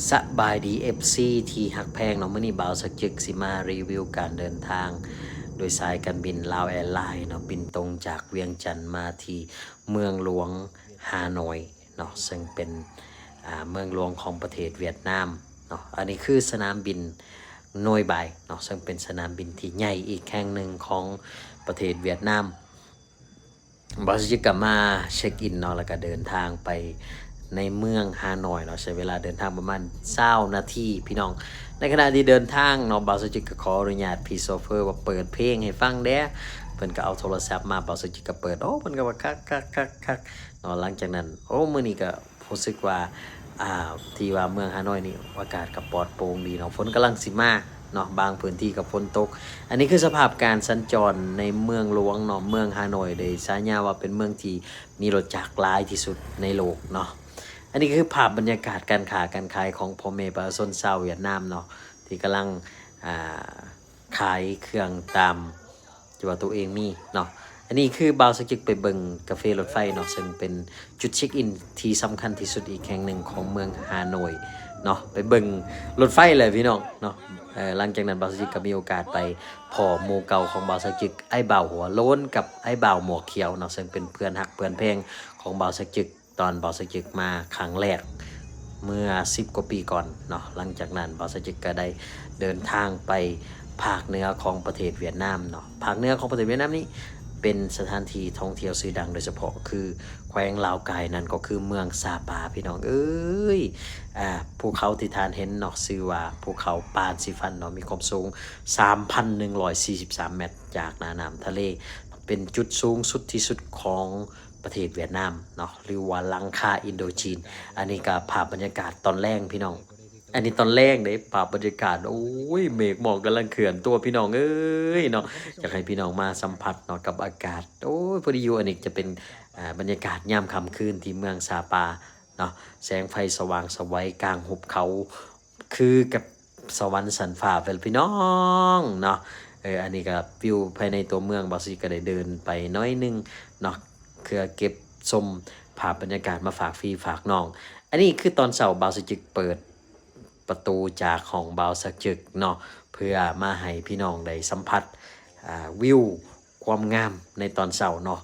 ສະບາຍດີ ເອັຟຊີ ທີ່ຮັກແພງເນາະ, ມື້ນີ້ບ່າວສັກຈຶກຊິມາຣີວິວການເດີນທາງໂດຍສາຍການບິນລາວແອລາຍເນາະ, ບິນຕົງຈາກວຽງຈັນມາທີ່ເມືອງຫຼວງຮ່າໂນ້ຍເນາະ, ເຊິ່ງເປັນ ອ່າ ເມືອງຫຼວງຂອງປະເທດຫວຽດນາມເນາະ. ອັນນີ້ຄືສະໜາມບິນໂນ້ຍບາຍເນາະ, ເຊິ່ງເປັນສະໜາມບິນທີ່ໃຫຍ່ອີກແຫ່ງໜຶ່ງຂອງປະເທດຫວຽດນາມ. ບ່າວສັກຈຶກກໍມາເຊັກອິນເນາະ ແລ້ວກໍເດີນທາງໄປໃນເມືອງຮ່າໂນ້ຍເນາະ, ໃຊ້ເວລາເດີນທາງປະມານຊາວນາທີພີ່ນ້ອງ. ໃນຂະນະທີ່ເດີນທາງເນາະ, ບ່າວສັກຈຶກກໍຂໍອະນຸຍາດພີ່ໂຊເຟີວ່າເປີດເພງໃຫ້ຟັງແດ່, ເພິ່ນກໍເອົາໂທລະສັບມາ, ບ່າວສັກຈຶກກໍເປີດ, ໂອ້ ເພິ່ນກໍວ່າຄັກໆໆໆເນາະ. ຫຼັງຈາກນັ້ນ ໂອ້ ມື້ນີ້ກໍ ຮູ້ສຶກວ່າ ອ່າ ທີ່ວ່າເມືອງຮ່າໂນ້ຍນີ້ອາກາດກໍປອດໂປ່ງດີເນາະ, ຝົນກຳລັງຊິມາເນາະ, ບາງພື້ນທີ່ກໍຝົນຕົກ. ອັນນີ້ຄືສະພາບການສັນຈອນໃນເມືອງຫຼວງເນາະ, ເມືອງຮ່າໂນ້ຍໄດ້ສາຍາວ່າເປັນເມືອງທີ່ມີລົດຈັກຫຼາຍທີ່ສຸດໃນໂລກເນາະ. ອັນນີ້ຄືພາບບັນຍາກາດການຄ້າການຂາຍຂອງພໍ່ແມ່ປະຊາຊົນຊາວຫວຽດນາມເນາະ ທີ່ກຳລັງ ອ່າ ຂາຍເຄື່ອງຕາມ ທີ່ວ່າໂຕເອງມີເນາະ. ອັນນີ້ຄືບ່າວສັກຈຶກໄປເບິ່ງກາເຟລົດໄຟເນາະ, ເຊິ່ງເປັນຈຸດເຊັກອິນທີ່ສຳຄັນທີ່ສຸດອີກແຫ່ງໜຶ່ງຂອງເມືອງຮ່າໂນ້ຍເນາະ, ໄປເບິ່ງລົດໄຟແຫຼະພີ່ນ້ອງເນາະ. ເອີ ຫຼັງຈາກນັ້ນບ່າວສັກຈຶກກໍມີໂອກາດໄປພໍ້ໝູ່ເກົ່າຂອງບ່າວສັກຈຶກ ອ້າຍບ່າວຫົວໂລ້ນກັບອ້າຍບ່າວໝວກຂຽວເນາະ, ເຊິ່ງເປັນເພື່ອນຮັກເພື່ອນແພງຂອງບ່າວສັກຈຶກ ຕອນບ່າວສັກຈຶກມາຄັ້ງແລກເມື່ອສິບກວ່າປີກ່ອນເນາະ. ຫຼັງຈາກນັ້ນບ່າວສັກຈຶກກໍໄດ້ເດີນທາງໄປພາກເໜືອຂອງປະເທດຫວຽດນາມເນາະ. ພາກເໜືອຂອງປະເທດຫວຽດນາມນີ້ເປັນສະຖານທີ່ທ່ອງທ່ຽວຊື່ດັງ ໂດຍສະເພາະຄືແຂວງລາວກາຍ, ນັ້ນກໍຄືເມືອງຊາປາ ພີ່ນ້ອງເອີຍ. ອ່າ ພູເຂົາທີ່ທ່ານເຫັນເນາະ ຊື່ວ່າພູເຂົາປານສີຟັນເນາະ, ມີຄວາມສູງສາມພັນໜຶ່ງຮ້ອຍສີ່ສິບສາມແມັດຈາກໜ້ານ້ຳທະເລ, ເປັນຈຸດສູງສຸດທີ່ສຸດຂອງ ປະເທດຫວຽດນາມເນາະ ຫຼືວ່າຫຼັງຄາອິນໂດຈີນ. ອັນນີ້ກໍພາບບັນຍາກາດຕອນແລງພີ່ນ້ອງ, ອັນນີ້ຕອນແລງເດ້ ພາບບັນຍາກາດ. ໂອ້ຍ ເມກໝອກກຳລັງເຄື່ອນຕົວພີ່ນ້ອງເອີຍເນາະ, ຢາກໃຫ້ພີ່ນ້ອງມາສຳຜັດເນາະກັບອາກາດ. ໂອ້ຍ ພໍດີຢູ່, ອັນນີ້ຈະເປັນ ອ່າ ບັນຍາກາດຍາມຄ່ຳຄືນທີ່ເມືອງຊາປາເນາະ, ແສງໄຟສະຫວ່າງສະໄຫວກາງຫຸບເຂົາ ຄືກັບສະຫວັນຊັ້ນຟ້າເລີຍພີ່ນ້ອງເນາະ. ເອີ ອັນນີ້ກໍວິວພາຍໃນຕົວເມືອງ, ບ່າວສັກຈຶກກໍໄດ້ເດີນໄປໜ້ອຍໜຶ່ງເນາະ ເພື່ອເກັບຊົມພາບບັນຍາກາດມາຝາກພີ່ຝາກນ້ອງ. ອັນນີ້ຄືຕອນເຊົ້າ ບ່າວສັກຈຶກເປີດປະຕູຈາກຫ້ອງບ່າວສັກຈຶກເນາະ ເພື່ອມາໃຫ້ພີ່ນ້ອງໄດ້ສຳຜັດ ອ່າ ວິວຄວາມງາມໃນຕອນເຊົ້າເນາະ.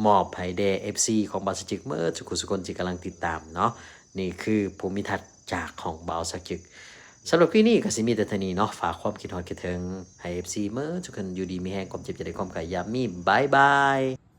ມອບໃຫ້ແດ່ເອັຟຊີຂອງບ່າວສັກຈຶກເໝິດທຸກຜູ້ທຸກຄົນທີ່ກຳລັງຕິດຕາມເນາະ. ນີ້ຄືພູມິທັດຈາກຂອງບ່າວສັກຈຶກ. ສຳລັບຄລິບນີ້ກໍຊິມີແຕ່ເທົ່ານີ້ເນາະ. ຝາກຄວາມຄິດຮອດຄິດເຖິງໃຫ້ເອັຟຊີເໝິດທຸກຄົນ ຢູ່ດີມີແຮງ, ຄວາມເຈັບຢ່າໄດ້ ຄວາມໄຂ້ຢ່າມີ. ບາຍບາຍ.